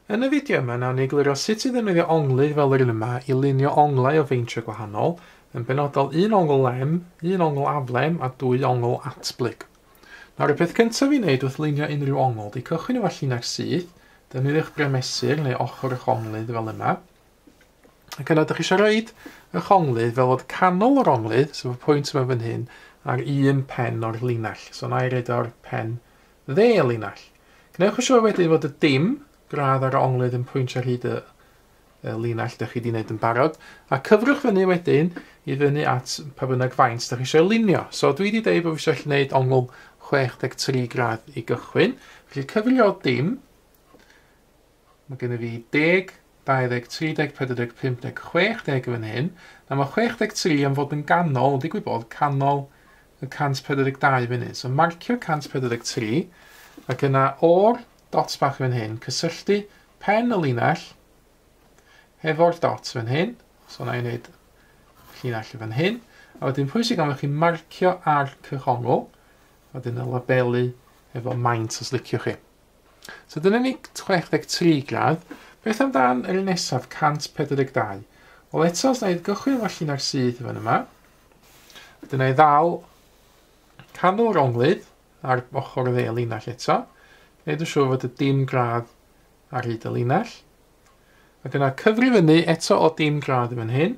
Yn y fideo yma, nawn ni egluro sut i ddefnyddio onglydd fel yr un yma i lunio onglau o feintiau gwahanol, yn benodol un ongl lem, un ongl aflem a dwy ongl atblyg. Nawr, y peth cyntaf i wneud wrth lunio unrhyw ongl di cychwyn efo llinell syth, defnyddiwch bremesur neu ochr eich onglydd fel yma, ac yna ydych chi eisiau rhoid eich onglydd fel fod canol yr onglydd, sef y pwynt yma fan hyn, ar un pen o'r linell. So na i roid o'r pen dde y linell. Gwnewch yn siŵr wedyn fod y dim gradd ar y onglydd yn pwyntio ar hyd y linell ydych chi wedi wneud yn barod, a cyfrwch fyny wedyn i fyny at pa bynnag faint ydych chi eisiau lunio. So dwi wedi dweud bod fi eisiau gwneud ongl 63 gradd i gychwyn, felly cyfri o dim, mae gennym fi 10, 20, 30, 40, 50, 60 yn fan hyn. Nawr mae 63 am fod yn ganol, digwydd bod canol y 142 fan hyn. So marcio 143, ac yna o'r dot bach fan hyn, cysylltu pen y linell hefo'r dot fan hyn. So na i wneud llinell fan hyn. A wedyn pwysig am chi marcio ar cychongl, a wedyn y labelu efo maint os liciwch chi. So dyna ni 63 gradd. Beth amdan yr un nesaf, 142? Wel eto, os na i gychwyn efo llinell syth fan yma, dyna i ddal canol yr onglydd ar ochr y dde linell eto, gwneud yn siŵr fod y dim gradd ar hyd y linell. Ac yna cyfri fyny eto o dim gradd fan hyn,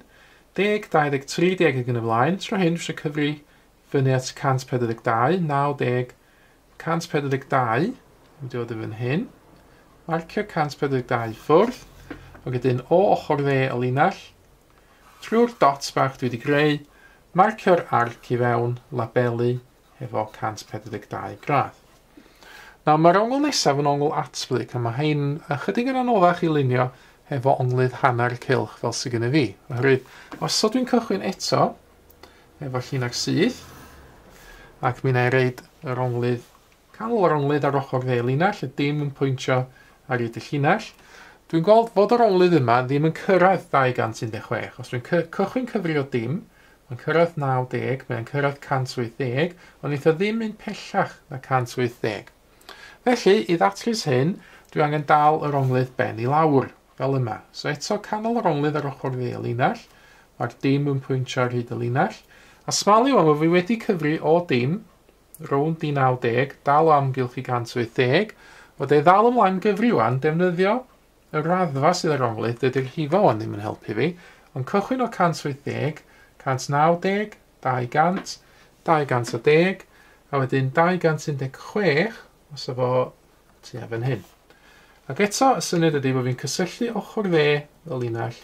10, 20, 30 ac yn y blaen. Tro hyn, dwi eisiau cyfri fyny at 142, 90, 142, mynd i fod yn fan hyn. Marcio 142 ffwrdd, ac wedyn o ochr dde y linell, trwy'r dot bach dwi wedi greu, marcio'r arc i fewn, labelu efo 142 gradd. Nawr mae'r ongl nesaf yn ongl atblyg, a mae hein ychydig yn anoddach i lunio efo onglydd hanner cylch fel sydd gennym fi. Oherwydd, os so dwi'n cychwyn eto efo llinell syth, ac mi wna i reid yr onglydd, canol yr onglydd ar ochr dde linell, y dim yn pwyntio ar hyd y llinell. Dwi'n gweld fod yr onglydd yma ddim yn cyrraedd 216. Os dwi'n cychwyn cyfri o dim, mae'n cyrraedd 90, mae'n cyrraedd 180, ond eitha ddim mynd pellach na 180. Felly, i ddatrys hyn, dwi angen dal yr onglydd ben i lawr, fel yma. So eto, canol yr onglydd ar ochr dde y linell, mae'r dim yn pwyntio ar hyd y linell, a smalu wan, fi wedi cyfri o dim, rownd i 90, dal o amgylch i 180, fod ei ddal ymlaen gyfri wan, defnyddio y raddfa sydd ar onglydd, dydy'r rhifo wan ddim yn helpu fi, ond cychwyn o 180, 190, 200, 210, a wedyn 216, os efo tua fan hyn. Ac eto, y syniad ydy bod fi'n cysylltu ochr dde y linell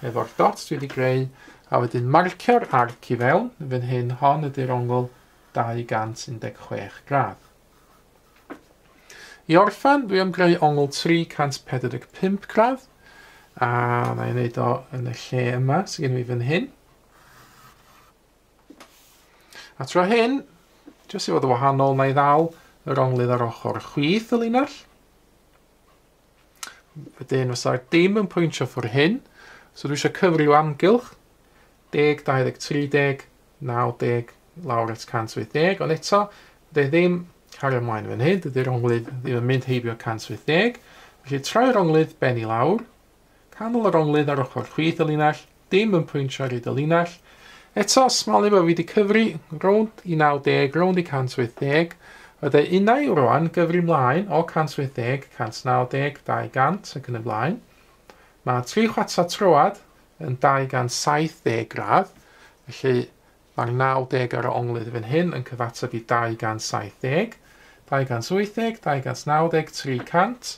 efo'r dot dwi wedi greu, a wedyn marcio'r arc i fewn, fan hyn hon ydy'r ongl 216 gradd. I orffan, dwi am greu ongl 345 gradd, a na i wneud o yn y lle yma sydd gen i fan hyn. A tro hyn, jyst i fod yn wahanol, na i ddal yr onglydd ar ochr chwith y linell. Wedyn fysa'r dim yn pwyntio ffwrdd hyn, so dwi eisiau cyfri o amgylch 10, 20, 30, 90, lawr at 180, ond eto, dydy ddim cario ymlaen fan hyn, dydy'r onglydd ddim yn mynd heibio 180, felly troi'r onglydd ben i lawr, canol yr onglydd ar ochr chwith y linell, dim yn pwyntio ar hyd y linell. Eto, smalu bod fi wedi cyfri rownd i 90, rownd i 180, Fydde unau rwan gyfri mlaen o 180, 190, 200 ac yn y blaen. Mae 3 4 troad yn 270 gradd, felly mae'r 90 ar y onglydd fan hyn yn cyfateb i 270, 280, 290, 300,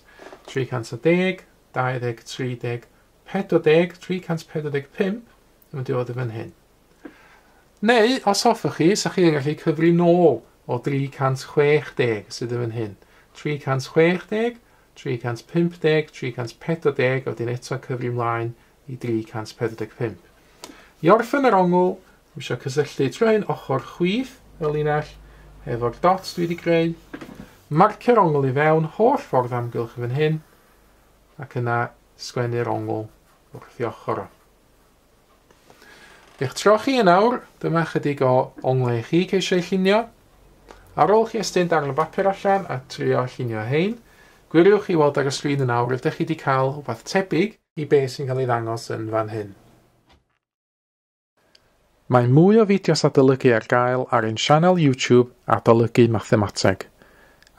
310, 20, 30, 40, 345 yn mynd i fod yn fan hyn. Neu, os hoffech chi, sa chi'n gallu cyfri nôl o 360 sydd yn fan hyn. 360, 350, 340, a wedyn eto cyfri ymlaen i 345. I orffen yr ongl, dwi eisiau cysylltu trwy'n ochr chwith y linell efo'r dot dwi wedi greu, marcio'r ongl i fewn holl ffordd amgylch yn fan hyn, ac yna sgwennu'r ongl wrth i ochr o. Eich tro chi yn awr, dyma chydig o onglau i chi ceisio eu llunio. Ar ôl chi estyn darn o bapur allan a trio llunio hein, Gwiriwch i weld ar y sgrin yn awr ydych chi wedi cael rhywbeth tebyg i beth sy'n cael ei ddangos yn fan hyn. Mae mwy o fideos adolygu ar gael ar ein sianel YouTube Adolygu Mathemateg.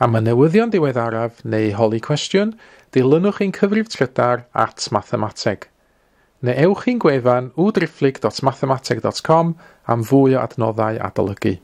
Am y newyddion diweddaraf neu holi cwestiwn, dilynwch ein cyfrif trydar @mathemateg. Neu ewch i'n gwefan www.mathemateg.com am fwy o adnoddau adolygu.